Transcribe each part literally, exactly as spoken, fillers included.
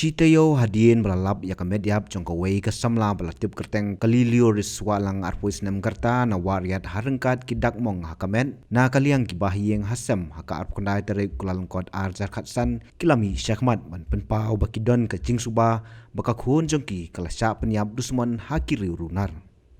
Shi taïew hadien ba la lap ïa ka met ïap jong kawei ka samla ba la tip kyrteng ka Lilioris Wahlang arphew snem ka rta na Wahriat ha ryngkat ki dak mong ha ka met, na ka liang ki bahaïing hasem ha ka arphew khyndai tarik Kyllalyngkot ar hajar khatsan ki la mih shakhmat ban pynpaw ba ki don ka jingsuba ba ka khun jong ki ka la shah pynïap dusmon ha ki riew runar.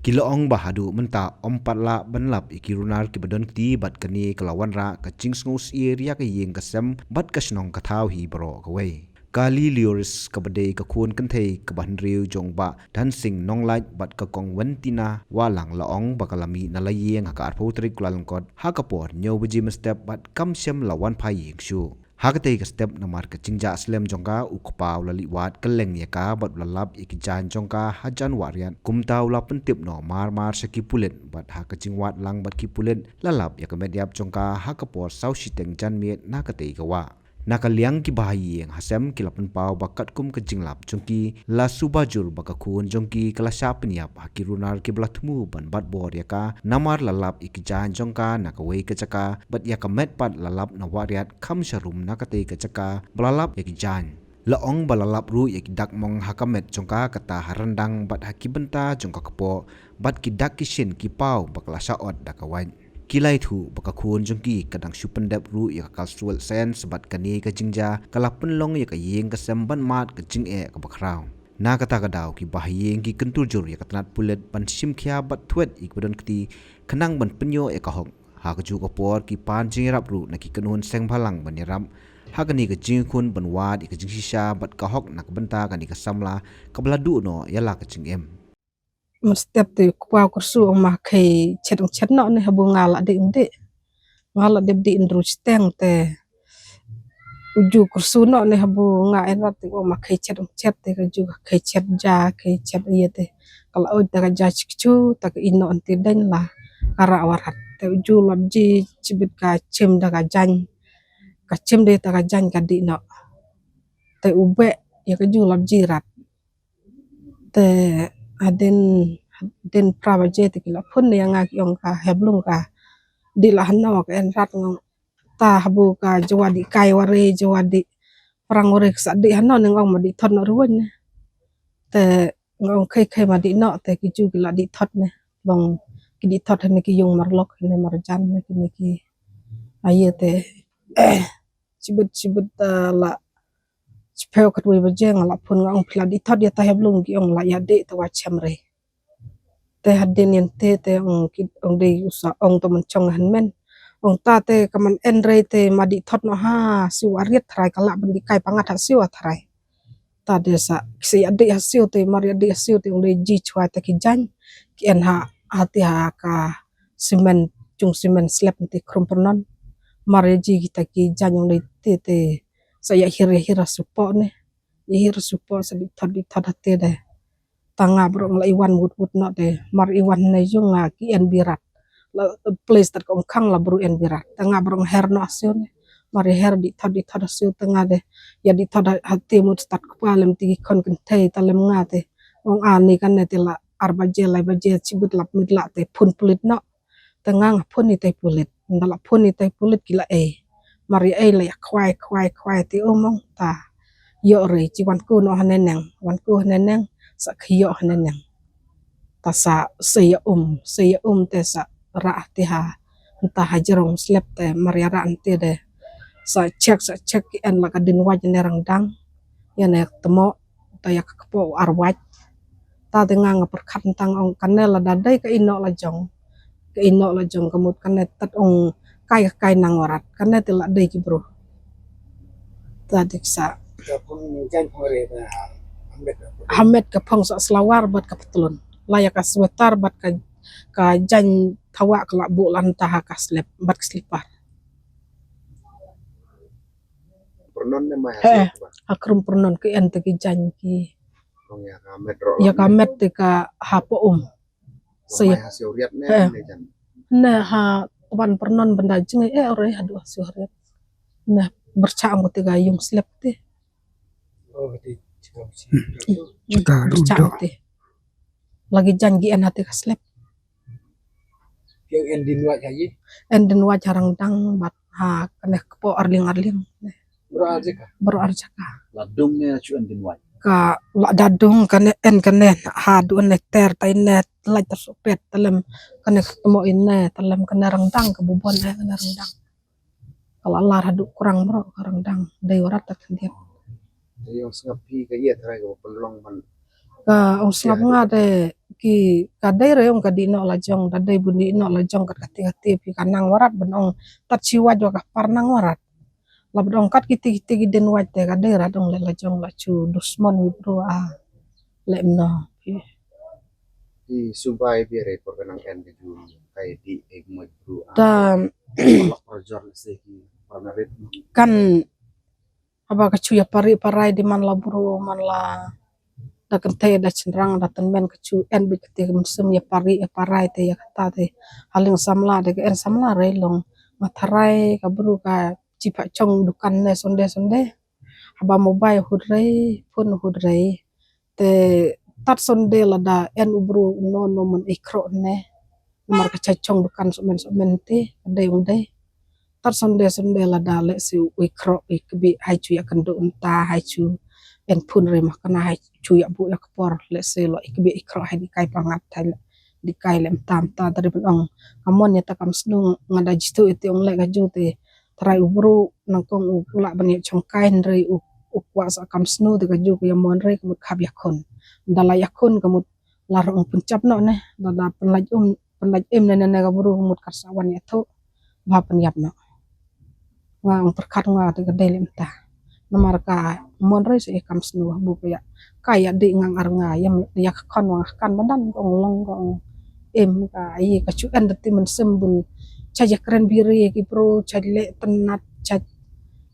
Ki la ong ba haduh mynta ym pat lah ban lap ïa ki runar kiba don kti bad kane ka la wanrah ka jingsngewsyier ïa ka ïing ka sem bad ka shnong ka thaw hi baroh kawei. Ka Lilioris kaba dei ka khun kynthei kaba hynriew jong Bah Dansing Nonglait bad ka Kong Wentina Wahlang la ong ba ka la mih na la ïing ha ka arphew tarik Kyllalyngkot ha ka por hynñiew baje mynstep bad kam shym la wan phai ïing shuh. Ha katei ka step namar ka jingjah slem jong ka, u kpa u la leit wad kylleng ïa ka bad u la lap ïa ki jaiñ jong ka hajan Wahriat. Kumta u la pyntip noh mar mar sha ki pulit bad ha ka jingwad lang bad ki pulit la lap ïa ka met ïap jong ka ha ka por saw shiteng janmiet na katei ka wah. Na ka liang ki bahaïing hasem ki la pynpaw ba katkum ka jinglap jong ki la suba jur ba ka khun jong ki ka la shah pynïap ha ki runar kiba la thmu ban bat bor ïa ka namar la lap ïa ki jaiñ jong ka na kawei ka jaka bad ïa ka met pat la lap na Wahriat kham sharum na katei ka jaka ba la lap ïa ki jaiñ. La ong ba la lap ruh ïa ki dak mong ha ka met jong ka kata ha ryndang bad ha ki bynta jong ka kpoh bad ki dak ki shin ki paw ba ka la shah ot da ka wait. Ki la ïathuh ba ka khun jong ki ka dang shu pyndep ruh ïa ka cultural science bad kane ka jingjia ka la pynlong ïa ka ïing ka sem ban mad ka jingeh kaba khraw. Na kata ka daw ki bahaïing ki kyntu jur ïa ka tnat pulit ban shim khia bad thwet ïa kiba don kti khnang ban pynïoh ïa ka hok. Ha kajuh ka por ki pan jingïarap ruh na ki kynhun seng bhalang ban ïarap ha kane ka jingkhun ban wad ïa ka jingshisha bad ka hok na ka bynta kane ka samla kaba la duh noh ïa la ka jingim. Mynstep te u kpa u kyrsu, ong ma khei chet ong chet noh ne, habu nga la dei ong dei. Nga la dep dei hynriew shiteng te u ju kyrsu noh ne, habu nga Enrat te ong ma khei chet ong chet te, ka ju ka khei chet ja, khei chet ïa te. Ka la oi te ka ja chikchu, te ka ïeh noh ynti deng la ka rah warat. Te u ju la ji chibit ka chim da ka jaiñ. Ka chim de te ka jaiñ ka dih noh. Te u beh ïa ka ju la ji rat. Te hadien, hadien phra baje te ki la phone ïa nga ki ong ka Heblung ka dih la hano, ka Enrat, nga ong ta habu ka jawa dih kai ware, jawa dih prang ware, ka sa dih hano ne, nga ong ma dih thot noh ruh ne. Te nga ong khei khei ma dih noh, te ki ju ki la dih thot ne. Long ki dih thot ne ki ïung Marlok ne, Marjan ne, kine ki aye te. Chibit chibit, ah, la chiphew katwei baje nga la phone, nga ong phi la dih thot ïa ta Heblung, ki ong la ïa dih, te wa chem re. Te hadien ïa te te ong ki, ong dei u sa ong to man chong hynmen. Ong ta te ka man en re te ma dih thot noh ha siew Wahriat tharai, ka lah ban dih kai pangat ha siew Wahriat tharai. Ta de sa ki sa ïa dih ha siew te, mar ïa dih ha siew te ong dei ji chwa te ki jaiñ ki en ha, ha te ha ka simen, jung simen slep te Khrum Pyrnon. Mar ïa ji kita ki jaiñ ong dei te te sa ïa hir, ïa hir ha supoh ne. Ïa hir ha supoh sa dih thot, dih thot ha te de. Ta nga baroh nga la ïa wan wut wut noh te, mar ïa wan ne jong nga ki en birat. La place tat ka ong khang la bru en birat. Ta nga baroh nga her noh ha siew ne. Mar ïa her dih thot, dih thot ha siew, ta nga de ïa dih thot ha, ha te mut stad kpa lem te ki khon kynthei, ta lem nga te. Ong ani kane te la ar baje, lai baje chibit lap mit la te phone pulit noh. Te nga nga phone ïa tai pulit. Nda la phone ïa tai pulit ki la ei. Mar ïa ei la ïa khwai, khwai, khwai te um ong ta. Ïoh re, chi wan ku noh haneng neng, wan ku haneng neng, sa khie ïoh haneng neng. Ta sa, sa ïa um, sa ïa um te sa rah te ha, nta ha jrong slep te, mar ïa rah nte de. Sa check, sa check ki en la ka dien waj ne rangdang. Ïa ne tmo, ta ïa ka kpoh u ar waj. Ta te nga nga pyrkhat tang ong kane la da dei ka ïehnoh la jong. Ka ïehnoh la jong ka mut kane tat ong kai ka kai nang warat. Kane te la dei ki bru. Ta dik sa. Ka phong jaiñ phong re da hamet ka phong. Hamet ka phong sa slawar bad ka patlun. La ïa ka sweater bad ka, ka jaiñ thawa ka la buh lanta ha ka slep bad ka slipar. Pyrnon ne mai ha He, siew ba? Ha Khrum Pyrnon ki en te ki jaiñ ki. Ong ïa ka met roh ïa ka met te ka ha po um. Sa ïa ha siew riat ne, he, ne jan? Ne ha Tban Pyrnon benda jngai eh ore haduh ha siew riat. Ne berchah ong te ka ïung slep te. Oh, te chika bchi. Chika berchah ong te. Lagi jaiñ ki en ha te ka slep. Ki en dien waj ha ïe? En dien waj ha rangdang bad ha kane kpoh arliang arliang. Bro arjaka. Bro arjaka. La dung ne la chuan din wai. Ka la da dung kane en kane ha du ne ter tai ne lai ta supet talem kane mo in ne talem kane rangdang ka bubon eh kane rangdang. Ka la lar ha du kurang bro ka rangdang dei warat ta thandiat. Dei ong sngap hi ka ia trai ka pynlong man. Ka ong sngap nga de ki ka dei re ong ka di no la jong da dei bun di no la jong ka kati kati pi ka nang warat ben ong tat chi waj wa ka par nang warat. Lap dong kat kiti kiti ki den waj te ka dei ra dong le la jong la chu dusmon wi bru a le mno. Pi subai bi re por kanang en ke ju kai di ek mo bru a. Da lok projor se ki por ngarit. Kan haba ka chu ya pari parai di man la bru man la da kente da chenrang da tenmen ka chu en bi kete ka msem ya pari ya parai te ya kata te haling samla de ka en samla re long ma tharai ka bru ka chi pha chong dukan ne sonde sonde haba mobile hud re phone hud re te tat sonde lada en u bru no no man e kro ne mar ka cha chong dukan so men so men te ka dei ung dei tat sonde sonde lada le si u e kro e kbi hai chu ya kan do unta hai chu en phone re ma kana hai chu ya bu ya kpor le si lo e kbi e kro hai di kai pangat hai di kai le mta mta dari ben ong kamon ya ta kam snu nga da jitu iti ong le ka ju te trai u bru nang kong u la ban ya chong kai nri u u kwa sa kam snu te ka ju ka ya mon re ka mut khap ya khun da la ya khun ka mut la rong pun chap no ne da da pen laj um pen laj im ne ne ka bru ka mut kat sa wan ya thu ba pen yap no nga ong perkat nga te ka dei le mta namar ka mon re sa ya kam snu bu ka ya ka ya di ngang ar nga ya ya ka khon wa kan madan kong long kong em ka ai ka chu en da ti men sem bun cha ya kren biri ki bru cha le tenat cha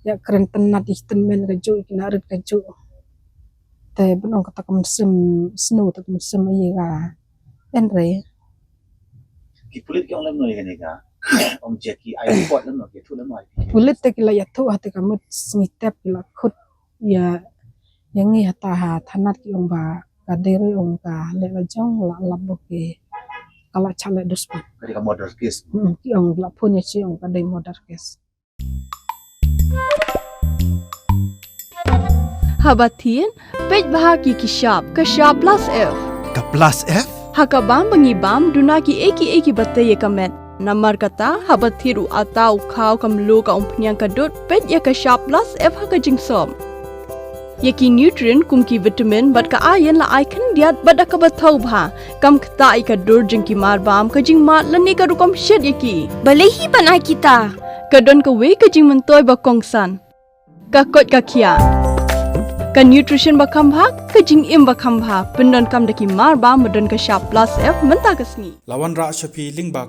ya kren tenat i tenmen ka ju ki na rit ka ju te bun ong ka ta ka men sem snu ta ka men sem ai ka en re. Ki pulit ki ong lem no ya ka ne ka ong je ki ai report lem no ki thu lem no ai. Pulit te ki la ya thu ha te ka mut sngi tep ki la khut ya ya ngi ha ta ha thanat ki ong ba ka dei re ong ka le la jong la lap bo ki ka la cha le dus pa. Ka dei ka murder case. Hmm, ki ong la phone ya chi ong ka dei murder case. Haba thin peit bha ki ki shap ka shap plus F. Ka plus F? Ha ka bam ba ngi bam duna ki eki eki bate ya ka met. Namar kata haba thir u ata u khaw kam lu ka umphniang ka dut peit ya ka shap plus F ha ka jingsop. Ya ki nutrient kum ki vitamin bad ka iron la ai khyndiat bad da kaba thaw bha kam kata i ka dur jing ki mar bam ka jingmat lane ka rukom shet ya ki. Balei hi ban ai kita? Ka don ka wei ka jingmyntoi ba kongsan. Ka koit ka khia. Ka nutrition ba kham bha ka jingim ba kham bha pyndon kam da ki mar bam ba don ka shap plus F mynta ka sngi. Lawan ra shopi ling ba